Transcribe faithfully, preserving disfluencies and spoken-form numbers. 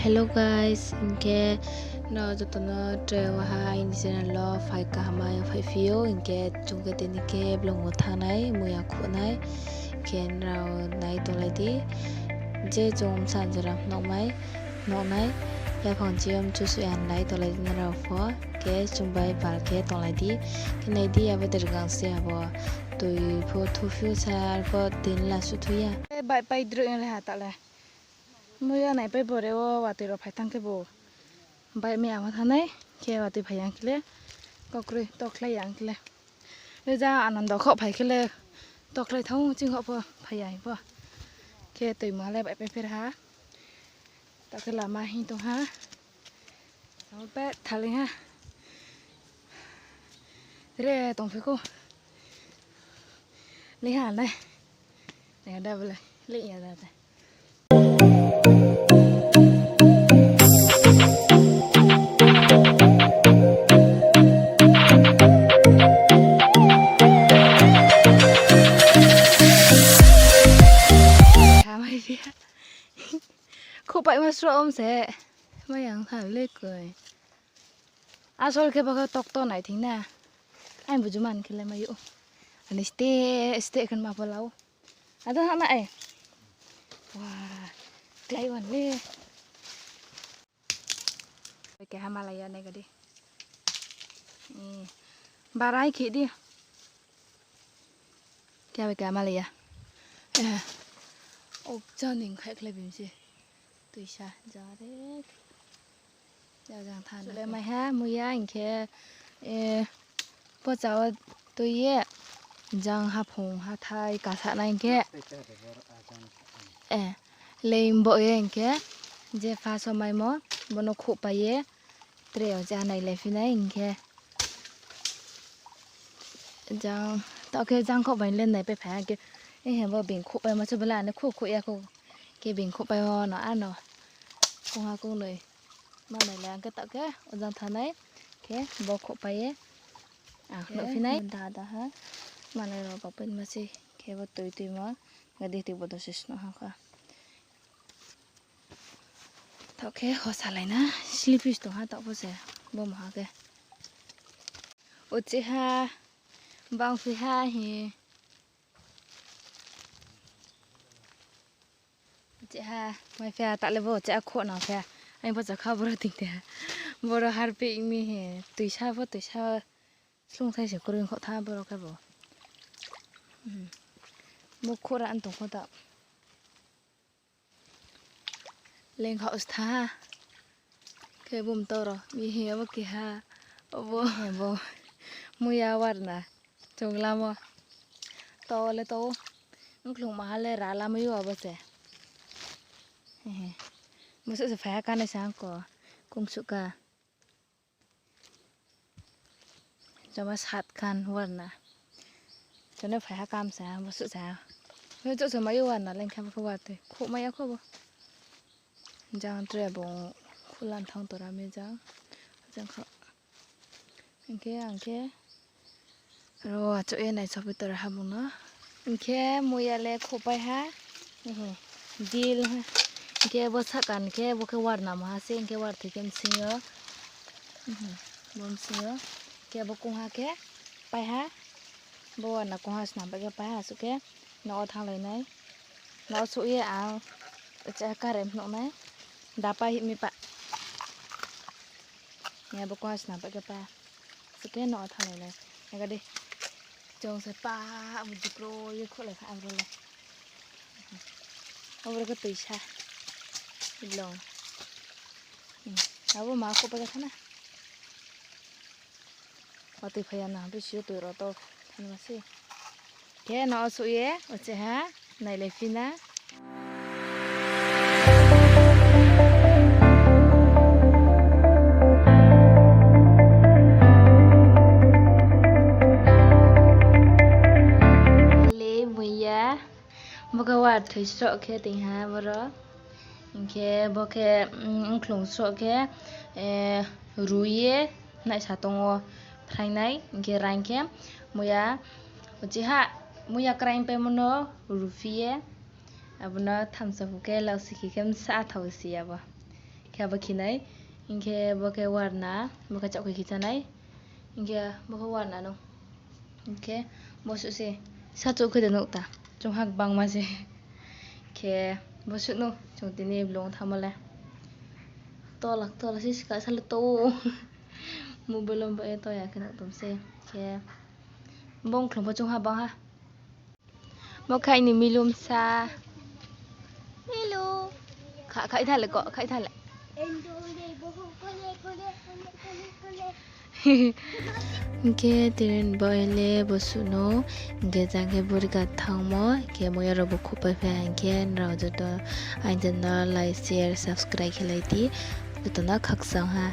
Hello guys, hing khe no joto no tre waha aini channel wo phai kaham yo phaiphi ou, hing khe chung khe tini khe vlog wo thanng nai, muiya khuh nai, khe nrao nai tonglai di, je chung bsa jora phnuh nai, yaphang chi yo mchu suh ya nai tonglai di nrao pho, khe chung bai pal khe tonglai di, khe nai di abo dergang se abo, tui pho thuphi ou sa, arpho tini la suh thu ya. Baihpai droih ong le ha ta le. Muiya naipai bore wo watoi rao phai thanng khebu baih mi amo thanng nai, khe watoi phai ya khe le, kokroi tokhlai ya khe le. Eza Anando khoh phai khe le, tokhlai thanng ou, ching khoh pho phai ya hing pho. Khe toima le baihpai pher ha. Taoh khe lama hing tong ha. Amo pe thaling ha. Tre tongphi khou. Ling ha nai. Nai da bo le. Ling ya da de. Khuhpaihma sroh om se. Mai ang ha le koi. Asol khe bo khe tokto nai thing na. Ai buju man khe le mai ou. Ani steh steh khe ma pho la ou. Ado ha na ai. Wa, klái wan le. Keha malai ya nai ga di. Barai khe di. Keha keha malai ya. Okcha ni khaihkhlai bini se. Tuisa jare. Jang thanng le mai ha, muiya hing khe, pocha wo tui ye, jang haphung hathai kasa nai hing khe, leing boh ye hing khe, je first wo maimo, bo no khuhpai ye, tre yo je ha nailaiphi nai hing khe. Jang, taoh khe jang khoh bai le naipai phai ha khe, ehe bo being khuhpaimo se bo le ani khuh khuh ya khou. Khe being khuhpai wo no ano, kongha kongnoi. Ma nai le ang khe taoh khe, o jang thanng nai, khe bo khuhpai ye. Ang nuhphi nai, dada ha, manoi rao bapaima se, khe bo tui tuimo, gadi tui bo dosi snuh ha kha. Taoh khe hosalai na, sleepy tong ha taoh pho se, bo maha khe. Uchih ha, bangphi ha hi. Uchih ha, maiphi ha, taoh le bo uchih ha khuh nang phi ha. Aini bo chakha boro ting te ha. Boro harpeh mi hi, tuisa pho tuisa slungthai se kroi khouh tha boro khe bo. Bo khuh ra tong kho taoh. Lengkhaoh se tha ha. Khe bumto ro, mi hing abo keha. Obo, bo. Muiya warna. Chung lamo. To le to. Mkhlung maha le ra lamai ou abo se. Bosuh se phai ha kanai sa ko. Kungsuh ka. Joma sat khan warna. Jone phai ha kam sa, bosuh sa. Joto se mai ou warna lengkha bo khe wartoi. Khuhmai ya kho bo. Jang tre bung khulan thanng tora mi jang. Jang kha. Hing khe ang khe ro achouh ye naisaophi tora ha bung no. Hing khe muiya le khuhpai ha. Dil ha. Hing khe bo sahka ni khe bo khe warnamo ha se, hing khe warthoi khe bsing yo. Bo bsing yo. Khe bo kongha khe pai ha. Bo warna kongha snam pai khe pai ha, asuh khe nouh wo thannglai nai. Nouh wo souh ye ang, uchih ha current phnuh nai. Dapai hih mi pa. Bo kongha snam pai khe pai ha. Asuh khe nouh wo thannglai nai. Naga di. Chung se pa, abo jikro ye khuhlai kha abro le. Abro khe tuisa. Long. Abo ma khuhpai kha na. Watoi phai ya na, bisi yo toi rao to thanngma se. Khe nouh wo souh ye, uchih ha, nailaiphi na. Le muiya, bo khe warthoi sroh khe tong ha boro. Hing khe bo khe, mkhlung sroh khe, ru ye naihsa tong wo phraing nai, hing khe raing khe muiya, uchih ha, muiya kraing paimo no ruphi ye, abo no thamsa phu khe lausi khe khe bsa thao si abo. Khe abo khe nai. Hing khe bo khe warna, bo khe chaoh khe khe chá nai. Hing khe bo khe warna no. Hing khe bo suh se, sachouh khe de nuh ta. Chung ha gbangma se. Khe bo suh no, chung tini vlog thanngmo le. Tola, tola se ska sale to. Mobile wo ba ye to ya khe nuh tom se. Khe bongkhlong pho chung ha bang ha. Bo khe aini milumsa. Hello. Kha, khai tha le ko, khai tha le. Hing khe tini bo le bo suh no, hing khe jang khe burika thanngmo, hing khe muya rao bo khuhpai phai ha, hing khe nrao joto aini channel like, share, subscribe khe lai di, joto no khakchang ha.